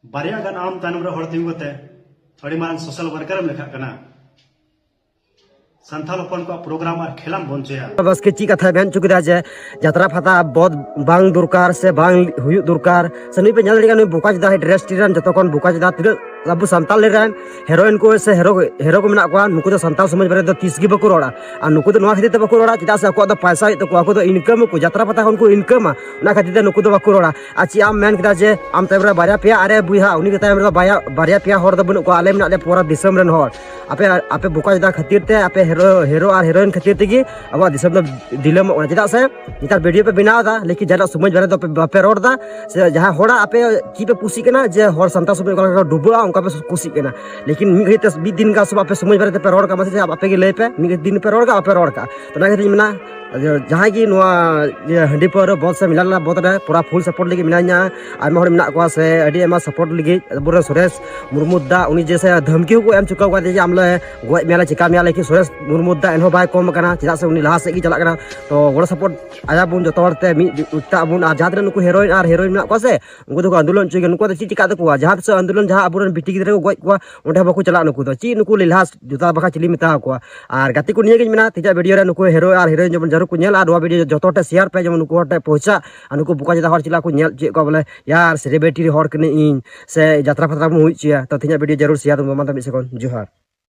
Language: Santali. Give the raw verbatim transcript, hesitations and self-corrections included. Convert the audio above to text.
ᱵᱟᱨᱭᱟ ᱜᱟᱱ ᱟᱢ ᱛᱟᱭᱱᱚᱢ ᱨᱮ ᱦᱚᱲ ᱛᱤᱸᱜᱩ ᱠᱟᱛᱮ ᱟᱹᱰᱤ ᱢᱟᱨᱟᱝ ᱥᱳᱥᱟᱞ ᱣᱟᱨᱠᱟᱨ ᱮᱢ ᱞᱮᱠᱷᱟᱜ ᱠᱟᱱᱟ᱾ ᱥᱟᱱᱛᱟᱲ ᱦᱚᱯᱚᱱ ᱠᱚᱣᱟᱜ ᱯᱨᱳᱜᱨᱟᱢ ᱟᱨ ᱠᱷᱮᱞᱟᱢ ᱵᱚᱱ ᱦᱚᱪᱚᱭᱟ᱾ ᱵᱟᱥᱠᱮ ᱪᱮᱫ ᱠᱟᱛᱷᱟᱭ ᱢᱮᱱ ᱦᱚᱪᱚ ᱠᱮᱫᱟ ᱡᱮ ᱡᱟᱛᱨᱟ ᱯᱷᱟᱛᱟ ᱵᱚᱫ ᱵᱟᱝ ᱫᱚᱨᱠᱟᱨ ᱥᱮ ᱵᱟᱝ ᱦᱩᱭᱩᱜ ᱫᱚᱨᱠᱟᱨ, ᱥᱮ ᱱᱩᱭ ᱯᱮ ᱧᱮᱞ ᱫᱟᱲᱮᱭᱟᱜ ᱠᱟᱱᱟ, ᱱᱩᱭ ᱵᱚᱠᱟ ᱪᱮᱫᱟ ᱰᱨᱮᱥ ᱨᱮᱱ ᱡᱚᱛᱚ ᱠᱷᱚᱱ ᱵᱚᱠᱟ ᱪᱮᱫᱟ ᱛᱤᱱᱟᱹᱜ ᱟᱵᱚ ᱥᱟᱱᱛᱟᱲ ᱨᱮᱱ ᱦᱮᱨᱳᱭᱤᱱ ᱠᱚ ᱥᱮ ᱦᱮᱨᱳ, ᱦᱮᱨᱳ ᱠᱚ ᱢᱮᱱᱟᱜ ᱠᱚᱣᱟ, ᱱᱩᱠᱩ ᱫᱚ ᱥᱟᱱᱛᱟᱲ ᱥᱚᱢᱟᱡᱽ ᱵᱟᱨᱮ ᱫᱚ ᱛᱤᱥ ᱜᱮ ᱵᱟᱠᱚ ᱨᱚᱲᱟ᱾ ᱟᱨ ᱱᱩᱠᱩ ᱫᱚ ᱱᱚᱣᱟ ᱠᱷᱟᱹᱛᱤᱨ ᱛᱮ ᱵᱟᱠᱚ ᱨᱚᱲᱟ, ᱪᱮᱫᱟᱜ ᱥᱮ ᱟᱠᱚᱣᱟᱜ ᱫᱚ ᱯᱟᱭᱥᱟ ᱦᱩᱭᱩᱜ ᱛᱟᱠᱚᱣᱟ, ᱟᱠᱚ ᱫᱚ ᱤᱱᱠᱟᱢ ᱟᱠᱚ, ᱡᱟᱛᱨᱟ ᱯᱟᱛᱟ ᱠᱷᱚᱱ ᱠᱚ ᱤᱱᱠᱟᱢᱟ, ᱚᱱᱟ ᱠᱷᱟᱹᱛᱤᱨ ᱛᱮ ᱱᱩᱠᱩ ᱫᱚ ᱵᱟᱠᱚ ᱨᱚᱲᱟ᱾ ᱟᱨ ᱪᱮᱫ ᱟᱢ ᱢᱮᱱ ᱠᱮᱫᱟ ᱡᱮ ᱟᱢ ᱛᱟᱭᱚᱢ ᱨᱮ ᱵᱟᱨᱭᱟ ᱯᱮᱭᱟ ᱟᱨᱮ ᱵᱚᱭᱦᱟ, ᱩᱱᱤ ᱜᱮ ᱛᱟᱭᱚᱢ ᱨᱮᱫᱚ ᱵᱟᱨᱭᱟ, ᱵᱟᱨᱭᱟ ᱯᱮᱭᱟ ᱦᱚᱲ ᱫᱚ ᱵᱟᱹᱱᱩᱜ ᱠᱚᱣᱟ, ᱟᱞᱮ ᱢᱮᱱᱟᱜ ᱞᱮᱭᱟ ᱯᱩᱨᱟ ᱫᱤᱥᱚᱢ ᱨᱮᱱ ᱦᱚᱲ᱾ ᱟᱯᱮ, ᱟᱯᱮ ᱵᱚᱠᱟ ᱪᱮᱫᱟ ᱠᱷᱟᱹᱛᱤᱨ ᱛᱮ, ᱟᱯᱮ ᱦᱮᱨᱳ, ᱦᱮᱨᱳ ᱟᱨ ᱦᱮᱨᱳᱭᱤᱱ ᱠᱷᱟᱹᱛᱤᱨ ᱛᱮᱜᱮ ᱟᱵᱚᱣᱟᱜ ᱫᱤᱥᱚᱢ ᱫᱚ ᱰᱤᱞᱟᱹᱢᱚᱜ ᱠᱟᱱᱟ᱾ ᱪᱮᱫᱟᱜ ᱥᱮ ᱱᱮᱛᱟᱨ ᱵᱷᱤᱰᱤᱭᱳ ᱯᱮ ᱵᱮᱱᱟᱣ ᱮᱫᱟ, ᱞᱮᱠᱤᱱ ᱡᱟᱦᱟᱱᱟᱜ ᱥᱚᱢᱟᱡᱽ ᱵᱟᱨᱮ ᱫᱚ ᱵᱟᱯᱮ ᱨᱚᱲ ᱮᱫᱟ᱾ ᱥᱮ ᱡᱟᱦᱟᱸ ᱦᱚᱲᱟᱜ ᱟᱯᱮ ᱪᱮᱫ ᱯᱮ ᱠᱩᱥᱤᱜ ᱠᱟᱱᱟ ᱡᱮ ᱦᱚᱲ ᱥᱟᱱᱛᱟᱲ ᱥᱚᱢᱟᱡᱽ ᱚᱠᱟ ᱞᱮᱠᱟ ᱠᱚ ᱰᱩᱵᱟᱹᱜᱼᱟ, ᱚᱱᱠᱟ ᱯᱮ ᱠᱩᱥᱤᱜ ᱠᱟᱱᱟ᱾ ᱞᱮᱠᱤᱱ ᱢᱤᱫ ᱜᱷᱟᱹᱲᱤᱡ ᱛᱮ, ᱢᱤᱫ ᱫᱤᱱ ᱜᱟᱱ ᱥᱚᱢᱚᱭ ᱟᱯᱮ ᱥᱚᱢᱟᱡᱽ ᱵᱟᱨᱮ ᱛᱮᱯᱮ ᱨᱚᱲ ᱠᱟᱜ ᱢᱟ, ᱥᱮ ᱟᱯᱮ ᱜᱮ ᱞᱟᱹᱭ ᱯᱮ, ᱢᱤᱫ ᱫᱤᱱ ᱯᱮ ᱨᱚᱲ ᱠᱟᱜ, ᱵᱟᱯᱮ ᱨᱚᱲ ᱠᱟᱜ᱾ ᱛᱚ ᱚᱱᱟ ᱠᱷᱟᱹᱛᱤᱨ ᱤᱧ ᱢᱮᱱᱟ, ᱡᱟᱦᱟᱸᱭ ᱜᱮ ᱱᱚᱣᱟ ᱤᱭᱟᱹ ᱦᱟᱺᱰᱤ ᱯᱟᱹᱣᱨᱟᱹ ᱵᱚᱫ ᱥᱮ ᱢᱮᱞᱟ ᱞᱟ ᱵᱚᱫ ᱨᱮ ᱯᱩᱨᱟ ᱯᱷᱩᱞ ᱥᱟᱯᱳᱨᱴ ᱞᱟᱹᱜᱤᱫ ᱢᱮᱱᱟᱧᱟ᱾ ᱟᱭᱢᱟ ᱦᱚᱲ ᱢᱮᱱᱟᱜ ᱠᱚᱣᱟ ᱥᱮ ᱟᱹᱰᱤ ᱟᱭᱢᱟ ᱥᱟᱯᱳᱨᱴ ᱞᱟᱹᱜᱤᱫ ᱟᱵᱚᱨᱮᱱ ᱥᱩᱨᱮᱥ ᱢᱩᱨᱢᱩ ᱫᱟ, ᱩᱱᱤ ᱡᱮ ᱥᱮ ᱫᱷᱟᱢᱠᱤ ᱦᱚᱸᱠᱚ ᱮᱢ ᱪᱩᱠᱟᱹᱣ ᱠᱟᱫᱮᱭᱟ ᱡᱮ ᱟᱢ ᱞᱮ ᱜᱚᱡ ᱢᱮᱭᱟ ᱞᱮ, ᱪᱤᱠᱟ ᱢᱮᱭᱟ, ᱞᱮᱠᱤᱱ ᱥᱩᱨᱮᱥ ᱢᱩᱨᱢᱩ ᱫᱟ ᱮᱱᱦᱚᱸ ᱵᱟᱭ ᱠᱚᱢ ᱟᱠᱟᱱᱟ, ᱪᱮᱫᱟᱜ ᱥᱮ ᱩᱱᱤ ᱞᱟᱦᱟ ᱥᱮᱫ ᱜᱮ ᱪᱟᱞᱟᱜ ᱠᱟᱱᱟ᱾ ᱛᱚ ᱜᱚᱲᱚ ᱥᱟᱯᱳᱨᱴ ᱟᱭᱟᱵᱚᱱ ᱡᱚᱛᱚ ᱦᱚᱲ ᱛᱮ, ᱢᱤᱫ ᱡᱩᱴᱟᱜ ᱟᱵᱚᱱ᱾ ᱟᱨ ᱡᱟᱦᱟᱸ ᱛᱤᱱᱟᱹᱜ ᱱᱩᱠᱩ ᱦᱮᱨᱳᱭᱤᱱ ᱟᱨ ᱦᱮᱨᱳᱭᱤᱱ ᱢᱮᱱᱟᱜ ᱠᱚᱣᱟ ᱥᱮ, ᱩᱱᱠᱩ ᱫᱚᱠᱚ ᱟᱱᱫᱳᱞᱚᱱ ᱦᱚᱪᱚᱭ ᱜᱮᱭᱟ᱾ ᱱᱩᱠᱩ ᱫᱚ ᱪᱮᱫ ᱪᱤᱠᱟᱹᱜ ᱛᱟᱠᱚᱣᱟ? ᱡᱟᱦᱟᱸ ᱛᱤᱥ ᱟᱱᱫᱳᱞᱚᱱ, ᱡᱟᱦᱟᱸ ᱟᱵᱚᱨᱮᱱ ᱵᱤᱴᱤ ᱜᱤᱫᱽᱨᱟᱹ ᱠᱚ ᱜᱚᱡ ᱠᱚᱣᱟ, ᱚᱸᱰᱮ ᱦᱚᱸ ᱵᱟᱠᱚ ᱪᱟᱞᱟᱜᱼᱟ ᱱᱩᱠᱩ ᱫᱚ᱾ ᱪᱮᱫ ᱱᱩᱠᱩ ᱞᱮᱞᱦᱟ ᱡᱩᱛᱟ ᱵᱟᱠᱷᱟ ᱪᱤᱞᱤ ᱢᱮᱛᱟ ᱠᱚᱣᱟ? ᱟᱨ ᱜᱟᱛᱮ ᱠᱚ, ᱱᱤᱭᱟᱹ ᱜᱤᱧ ᱢᱮᱱᱟ, ᱛᱮᱦᱮᱧᱟᱜ ᱵᱷᱤᱰᱤᱭᱳ ᱨᱮ ᱱᱩᱠᱩ ᱦᱮᱨᱳ ᱟᱨ ᱦᱮᱨᱳᱭᱤᱱ ᱡᱮᱢᱚᱱ ᱡᱟᱹᱨᱩᱲ ᱠᱚ ᱧᱮᱞ, ᱟᱨ ᱱᱚᱣᱟ ᱵᱷᱤᱰᱤᱭᱳ ᱡᱚᱛᱚ ᱦᱚᱲ ᱴᱷᱮᱱ ᱥᱮᱭᱟᱨ ᱯᱮ, ᱡᱮᱢᱚᱱ ᱱᱩᱠᱩ ᱦᱚᱲ ᱴᱷᱮᱱ ᱯᱳᱣᱪᱷᱟᱜ, ᱟᱨ ᱱᱩᱠᱩ ᱵᱚᱠᱟ ᱪᱮᱫᱟ ᱦᱚᱲ ᱪᱮᱫ ᱞᱮᱠᱟ ᱠᱚ ᱧᱮᱞ ᱦᱚᱪᱚᱭᱮᱫ ᱠᱚᱣᱟ ᱵᱚᱞᱮ, ᱭᱟᱨ, ᱥᱮᱞᱤᱵᱨᱤᱴᱤ ᱦᱚᱲ ᱠᱟᱹᱱᱟᱹᱧ ᱤᱧ, ᱥᱮ ᱡᱟᱛᱨᱟ ᱯᱷᱟᱛᱨᱟ ᱵᱚᱱ ᱦᱩᱭ ᱦᱚᱪᱚᱭᱟ᱾ ᱛᱚ ᱛᱮᱦᱮᱧᱟᱜ ᱵᱷᱤᱰᱤᱭᱳ ᱡᱟᱹᱨᱩᱲ ᱥᱮᱭᱟᱨ ᱛᱟᱵᱚᱱ ᱢᱟ, ᱢᱤᱫ ᱥᱮᱠᱚᱱᱰ, ᱡᱚᱦᱟᱨ᱾